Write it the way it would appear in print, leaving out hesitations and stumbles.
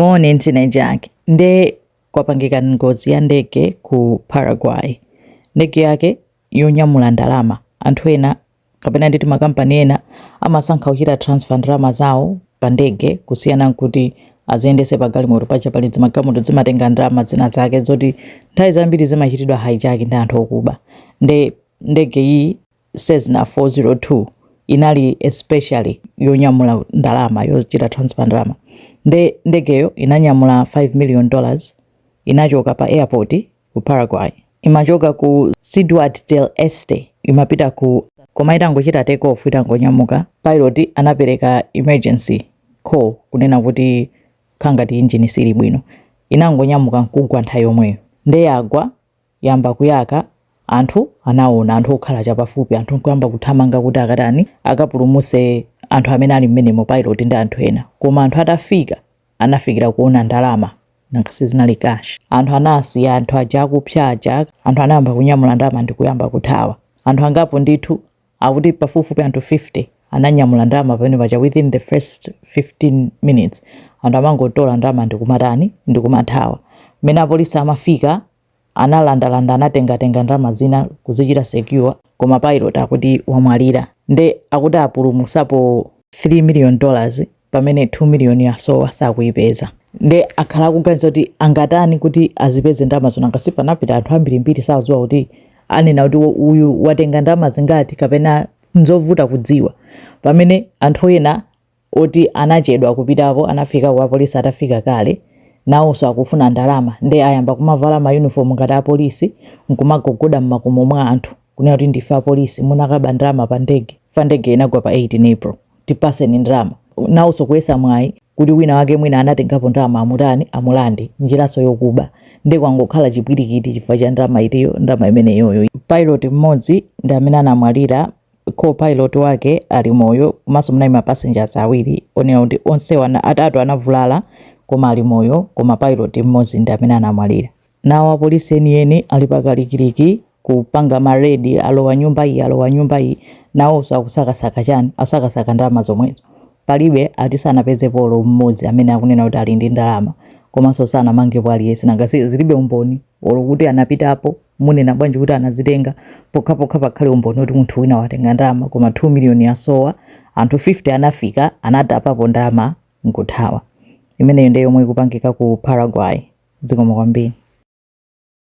Moni, ndine Jack. Nde kwapangika ngozi ya ndege ku Paraguay. Ndege yake yonyamula ndalama. Anthu ena kapena nditi makampani ena amasankha kuchita transfer ndalama zawo pa ndege kusiyana nkuti aziyendese pa galimoto. Paja pali zimagalimoto zimatenga ndalama zina zake zoti nthawi zambiri zimachitidwa hijack ndi anthu okuba. Nde ndege iyi, Cessna 402, inali especially yonyamula ndalama, yochita transfer ndalama. Nde ndegeyo inanyamula $5 million. Inachoka pa airport ku Paraguay, imachoka ku Ciudad del Este imapita ku, koma itangochita take off, itangonyamuka, pilot anapereka emergency call kunena kuti khangati engine sili bwino. Inangonyamuka nkugwa nthawi yomweyo. Nde yagwa, yamba kuyaka. Anthu anaona, anthu okhala chapafupi, anthu nkuyamba kuthamanga kuti akatani, akapulumuse anthu amene ali mmenemo, pilot ndi anthu ena. Koma anthu atafika, anafikira kuona ndalama, nanga sizinali cash. Anthu anasiya anthu aja akupsa aja, anthu anayamba kunyamula ndalama ndi kuyamba kuthawa. Anthu angapo ndithu, akuti pafupifupi anthu 50 ananyamula ndalama pamene paja. Within the first 15 minutes anthu amangotola ndalama ndikumatani, ndikumathawa. Mmene apolisi amafika, analandalanda, anatengatenga ndalama zina kuzichita secure, koma pilot akuti wamwalira. Nde akuti apulumusapo $3 million, pamene 2 million yasowa, sakuyipeza. Nde akhala akuganiza kuti angatani kuti azipeze ndalama zona. Ngasi panapita anthu ambirimbiri, sakudziwa kuti anena kuti uyu watenga ndalama zingati kapena nzovuta kudziwa, pamene anthu ena oti anachedwa kupitapo, anafika ku apolisi atafika kale, nawonso akufuna ndalama. Nde ayamba kumavala ma uniform ngati apolisi nkumagogoda mmakomo mwa anthu kunena kuti, "Ndife apolisi, munakaba ndalama pa ndege, fa ndege inagwa pa 18 April, tipaseni ndalama." Nawonso kuyesa mwayi kuti wina wake mwina anatengapo ndalama, amutani, amulande, njiraso yokuba. Nde kwangokhala chipwirikiti chifukwa cha ndalama itiyo, ndalama imeneyoyo. Pilot mmodzi ndi amene anamwalira, co-pilot wake ali moyo, komanso munali ma passengers awiri onena kuti onsewa atatu anavulala koma ali moyo, koma pilot mmodzi ndi amene anamwalira. Nawo apolisi enieni ali pakalikiliki kupanga ma raid, alowa nyumba iyi, alowa nyumba iyi, nawonso akusakasaka chani, akusakasaka ndalama zomwezo. Palibe, ati sanapezepo olo mmodzi amene akunena kuti ali ndi ndalama, komanso sanamangepo aliyense, nanga zilibe umboni olo kuti anapitapo. Munena bwanji kuti anazitenga? Pokhapokha pakhale umboni kuti munthu wina watenga ndalama. Koma 2 million yasowa, anthu 50 anafika, anatapapo ndalama nkuthawa. Imeneyo ndiye yomwe ikupangika ku Paraguay. Zikomo kwambiri.